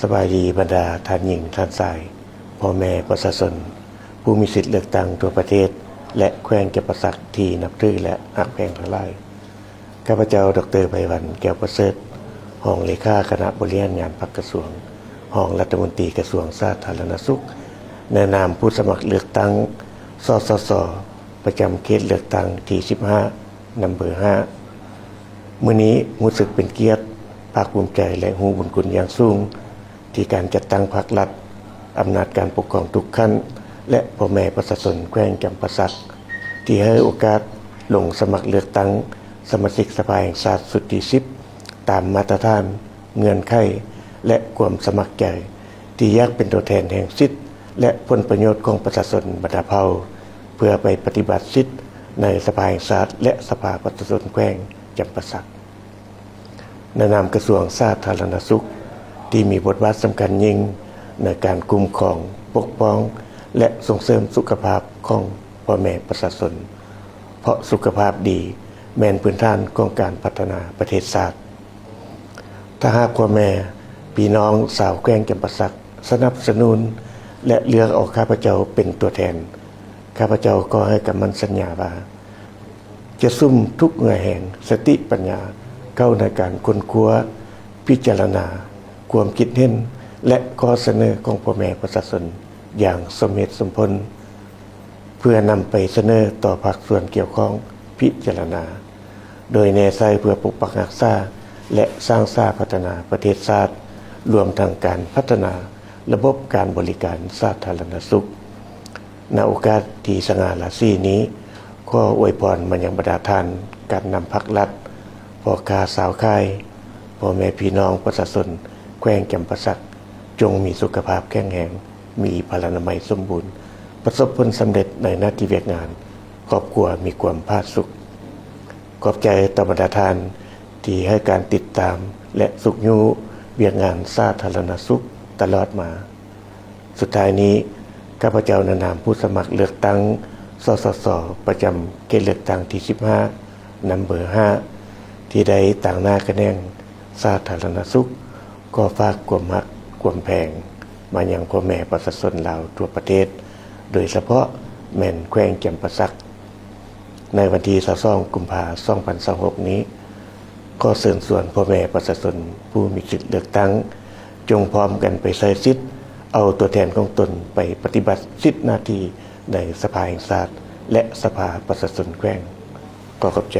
ສະບາຍດີບັນດາທ່ານຍິງທ່ານຊາຍ, ພໍ່ແມ່ປະຊາຊົນ ຜູ້ມີສິດເລືອກຕັ້ງທົ່ວປະເທດ ແລະ ແຂວງຈຳປາສັກທີ່ນັບຖື ແລະ ຮັກແພງທັງຫຼາຍ. ຂ້າພະເຈົ້າ ດອກເຕີ ໄພວັນ ແກ້ວປະເສີດ, ຮອງເລຂາຄະນະບໍລິຫານງານພັກກະຊວງ, ຮອງລັດຖະມົນຕີກະຊວງສາທາລະນະສຸກ, ໃນນາມຜູ້ສະໝັກເລືອກຕັ້ງ ສສສ ປະຈຳເຂດເລືອກຕັ້ງທີສິບຫ້າ ນຳເບີຫ້າ. ມື້ນີ້ຮູ້ສຶກເປັນກຽດ, ພາກພູມໃຈ ແລະ ຮູ້ບຸນຄຸນຢ່າງສູງ ທີ່ການຈັດຕັ້ງພາກລັດ, ອຳນາດການປົກຄອງທຸກຂັ້ນ ແລະ ພໍ່ແມ່ປະຊາຊົນແຂວງຈຳປາສັກ ທີ່ໃຫ້ໂອກາດລົງສະໝັກເລືອກຕັ້ງສະມາຊິກສະພາແຫ່ງຊາດຊຸດທີສິບ ຕາມມາດຕະຖານ, ເງື່ອນໄຂ ແລະ ຄວາມສະໝັກໃຈ ທີ່ຢາກເປັນຕົວແທນແຫ່ງສິດ ແລະ ຜົນປະໂຫຍດຂອງປະຊາຊົນບັນດາເຜົ່າ ເພື່ອໄປປະຕິບັດສິດໃນສະພາແຫ່ງຊາດ ແລະ ສະພາປະຊາຊົນແຂວງຈຳປາສັກ. ໃນນາມກະຊວງສາທາລະນະສຸກ ທີ່ມີບົດບາດສຳຄັນຍິ່ງໃນການຄຸ້ມຄອງ, ປົກປ້ອງ ແລະ ສົ່ງເສີມສຸຂະພາບຂອງພໍ່ແມ່ປະຊາຊົນ, ເພາະສຸຂະພາບດີແມ່ນພື້ນຖານຂອງການພັດທະນາປະເທດຊາດ. ຖ້າຫາກພໍ່ແມ່ພີ່ນ້ອງຊາວແຂວງຈຳປາສັກສະໜັບສະໜູນ ແລະ ເລືອກເອົາຂ້າພະເຈົ້າເປັນຕົວແທນ, ຂ້າພະເຈົ້າຂໍໃຫ້ກຳໝັ້ນສັນຍາວ່າ ຈະສຸມທຸກເຫື່ອແຮງ, ສະຕິປັນຍາ ເຂົ້າໃນການຄົ້ນຄວ້າ, ພິຈາລະນາຄວາມຄິດເຫັນ ແລະ ຂໍ້ສະເໜີຂອງພໍ່ແມ່ປະຊາຊົນຢ່າງສົມເຫດສົມຜົນ, ເພື່ອນຳໄປສະເໜີຕໍ່ພາກສ່ວນກ່ຽວຂ້ອງພິຈາລະນາ, ໂດຍແນໃສ່ເພື່ອປົກປັກຮັກສາ ແລະ ສ້າງສາພັດທະນາປະເທດຊາດ, ລວມທັງການພັດທະນາລະບົບການບໍລິການສາທາລະນະສຸກ. ໃນໂອກາດທີ່ສະຫງ່າລາສີນີ້, ຂໍອວຍພອນມາຍັງບັນດາທ່ານການນຳພັກລັດ, ພໍ່ຄ້າຊາວຂາຍ, ພໍ່ແມ່ພີ່ນ້ອງປະຊາຊົນແຂວງຈຳປາສັກ ຈົ່ງມີສຸຂະພາບແຂງແຮງ, ມີພະລານາໄມສົມບູນ, ປະສົບຜົນສຳເລັດໃນໜ້າທີ່ວຽກງານ, ຄອບຄົວມີຄວາມຜາສຸກ. ຂອບໃຈຕໍ່ບັນດາທ່ານທີ່ໃຫ້ການຕິດຕາມ ແລະ ຊຸກຍູ້ວຽກງານສາທາລະນະສຸກຕະຫຼອດມາ. ສຸດທ້າຍນີ້, ຂ້າພະເຈົ້າໃນນາມຜູ້ສະໝັກເລືອກຕັ້ງ ສສສ ປະຈຳເຂດເລືອກຕັ້ງທີສິບຫ້າ ນຳເບີຫ້າ ທີ່ໄດ້ຕາງໜ້າຂະແໜງສາທາລະນະສຸກ, ຂໍຝາກຄວາມຮັກ, ຄວາມແພງ ມາຍັງພໍ່ແມ່ປະຊາຊົນລາວທົ່ວປະເທດ, ໂດຍສະເພາະແມ່ນແຂວງຈຳປາສັກ. ໃນວັນທີຊາວສອງ ກຸມພາ ສອງພັນຊາວຫົກນີ້, ຂໍເຊີນຊວນພໍ່ແມ່ປະຊາຊົນຜູ້ມີສິດເລືອກຕັ້ງ ຈົ່ງພ້ອມກັນໄປໃຊ້ສິດ, ເອົາຕົວແທນຂອງຕົນໄປປະຕິບັດສິດໜ້າທີ່ໃນສະພາແຫ່ງຊາດ ແລະ ສະພາປະຊາຊົນແຂວງ. ຂໍຂອບໃຈ.